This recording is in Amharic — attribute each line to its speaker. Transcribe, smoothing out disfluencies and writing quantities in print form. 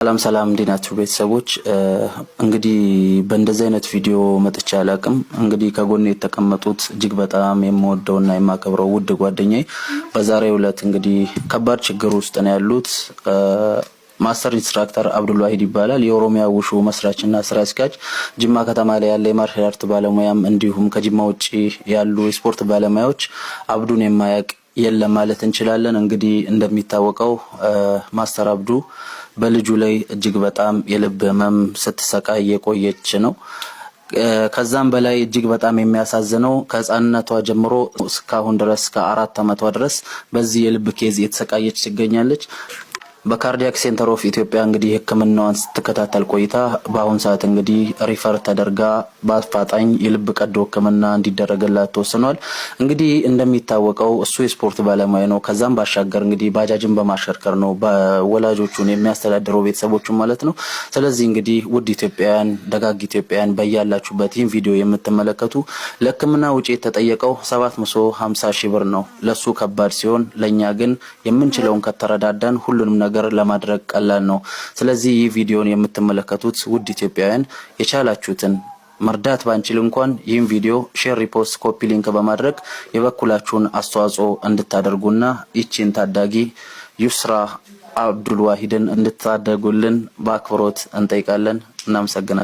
Speaker 1: ሰላም ሰላም፣ እንዴት ናችሁ ቤተሰቦች? እንግዲህ በእንደዚህ አይነት ቪዲዮ መጥቼ አላቅም። እንግዲህ ከጎኔ የተቀመጡት እጅግ በጣም የምወደውና የማከብረው ውድ ጓደኛዬ በዛሬው ዕለት እንግዲህ ከባድ ችግር ውስጥ ነው ያሉት። Master instructor አብዱልዋሂድ ይባላል። የኦሮሚያ ውሹ መስራችና ስራ አስኪያጅ፣ ጅማ ከተማ ላይ ያለ የ martial art ባለሙያም እንዲሁም ከጅማ ውጭ ያሉ የስፖርት ባለሙያዎች አብዱን የማያውቅ የለም ማለት እንችላለን። እንግዲህ እንደሚታወቀው master አብዱ በልጁ ላይ እጅግ በጣም የልብ ህመም ስትሰቃይ የቆየች ነው። ከዛም በላይ እጅግ በጣም የሚያሳዝነው ከህፃንነቷ ጀምሮ እስካሁን ድረስ ከ4 ዓመቷ ድረስ በዚህ የልብ case የተሰቃየች ትገኛለች። በ Cardiac Center of Ethiopia እንግዲህ ሕክምናዋን ስትከታተል ቆይታ በአሁን ሰዓት እንግዲህ refer ተደርጋ በአፋጣኝ የልብ ቀዶ ሕክምና እንዲደረግላት ተወስኗል። እንግዲህ እንደሚታወቀው እሱ የስፖርት ባለሙያ ነው። ከዛም ባሻገር እንግዲህ ባጃጅን በማሽከርከር ነው በወላጆቹን የሚያስተዳድረው፣ ቤተሰቦቹን ማለት ነው። ስለዚህ እንግዲህ ውድ ኢትዮጵያውያን፣ ደጋግ ኢትዮጵያውያን፣ በያላችሁበት ይህን ቪዲዮ የምትመለከቱ ለሕክምና ወጪ የተጠየቀው 750 ሺህ ብር ነው። ለሱ ከባድ ሲሆን ለእኛ ግን የምንችለውን ከተረዳዳን ሁሉንም ነገር ለማድረግ ቀላል ነው። ስለዚህ ይህ ቪዲዮን የምትመለከቱት ውድ ኢትዮጵያውያን የቻላችሁትን መርዳት ባንችል እንኳን ይህን ቪዲዮ share፣ repost፣ copy link በማድረግ የበኩላችሁን አስተዋጽኦ እንድታደርጉና ይቺን ታዳጊ ዩስራ አብዱል ዋሂድን እንድታደጉልን በአክብሮት እንጠይቃለን። እናመሰግናለን።